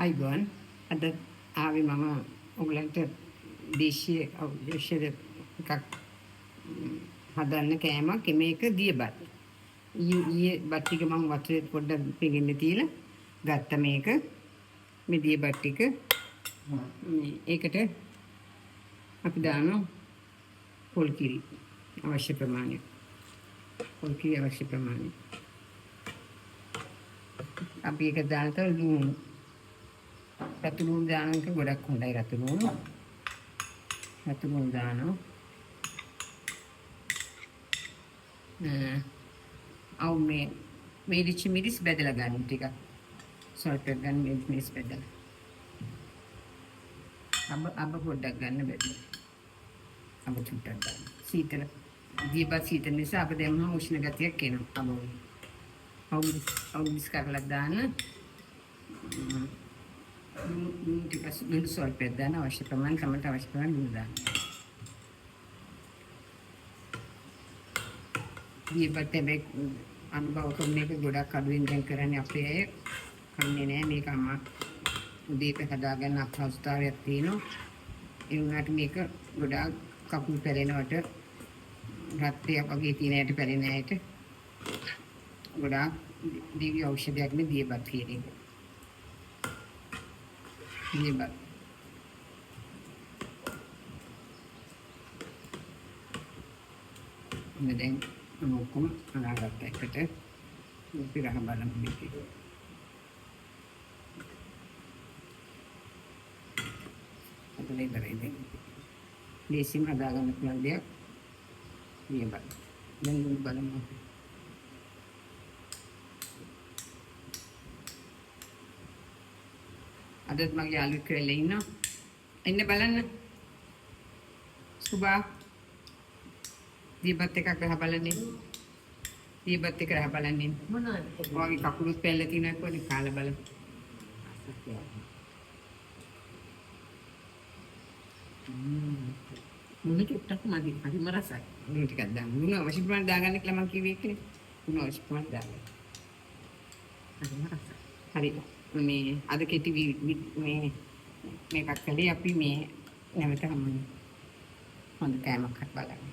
අයිබෝන් අද ආවේ මම ඔයගලන්ට දේශීය ඖෂධ එකක් හදන්න කෑමක්. මේක දියබත්. ඊයේ බත් ටික මම වතුරේ පොඩ්ඩක් පිඟෙන්න තියලා ගත්ත මේක. මේ දියබත් ටික මේ ඒකට අපි දානවා පොල් කිරි අවශ්‍ය ප්‍රමාණය. පොල් කිරි අවශ්‍ය ප්‍රමාණය. අපි ඒක දාන තව ලුණු. රතු ලුණු දාන එක ගොඩක් හොඳයි රතු ලුණු. රතු ලුණු දානවා. අව මේ මේරිච්ච මිරිස් බෙදලා ගන්න ටිකක්. ස්වල්පයක් ගන්න මේ මිරිස් බෙදලා. අබ අබ පොඩ්ඩක් ගන්න බෙදලා. අබ චුට්ටක් ගන්න. සීතල දියබත් සීතල නිසා අප දැම්මම උෂ්ණ ගතියක් එනවා අබ වලින්. අවු මිරිස් කරලා දාන්න. ලුණු ටික ලුණු ස්වල්පයක් දාන්න අවශ්‍ය ප්‍රමාණය තමන්ට අවශ්‍ය ප්‍රමාණය ලුණු දාන්න. දියබත් හැබැයි අනුභව කරන එක ගොඩක් අඩුවෙන් දැන් කරන්නේ අපේ අය. කන්නේ නෑ මේක අමා උදේට හදාගන්න අපහසුතාවයක් තියෙනවා. ඒ වුණාට මේක ගොඩාක් කකුල් පැලෙනවට රත්යක් වගේ තියෙන ඇයට පැලෙන ඇයට ගොඩාක් දිව්‍ය ඖෂධයක් නේ දියබත් කියන එක. දියබත්. මේ දැන් මම ඔක්කොම අනාගත්ත එකට අපි රහ බලමු මේකේ. හදලා ඉවරයි දැන්. ලේසියෙන් හදාගන්න පුළුවන් දෙයක් දියබත්. දැන් බලමු අපි. අදත් මගේ යාළුවෙක් වෙලා ඉන්නවා. එන්න බලන්න. සුබා දියබත් එකක් රහ බලන්නේ. දියබත් එක රහ බලන්නේ. මොනවද? ඔයාගේ කකුලුත් පැල්ල තියෙනවා කොහොමද කාලා බලන්න. මුණ චුට්ටක් මදි. හරිම රසයි. ලුණු ටිකක් දාන්න. ලුණු අවශ්‍ය ප්‍රමාණය දාගන්න කියලා මං කිව්වේ ඒකනේ. ලුණු අවශ්‍ය ප්‍රමාණය දාගන්න. හරිම රසයි. හරි. මේ අද කෙටි මේ මේකක් කළේ අපි මේ නැවත හමු. හොඳ කෑමක් හත් බලන්න.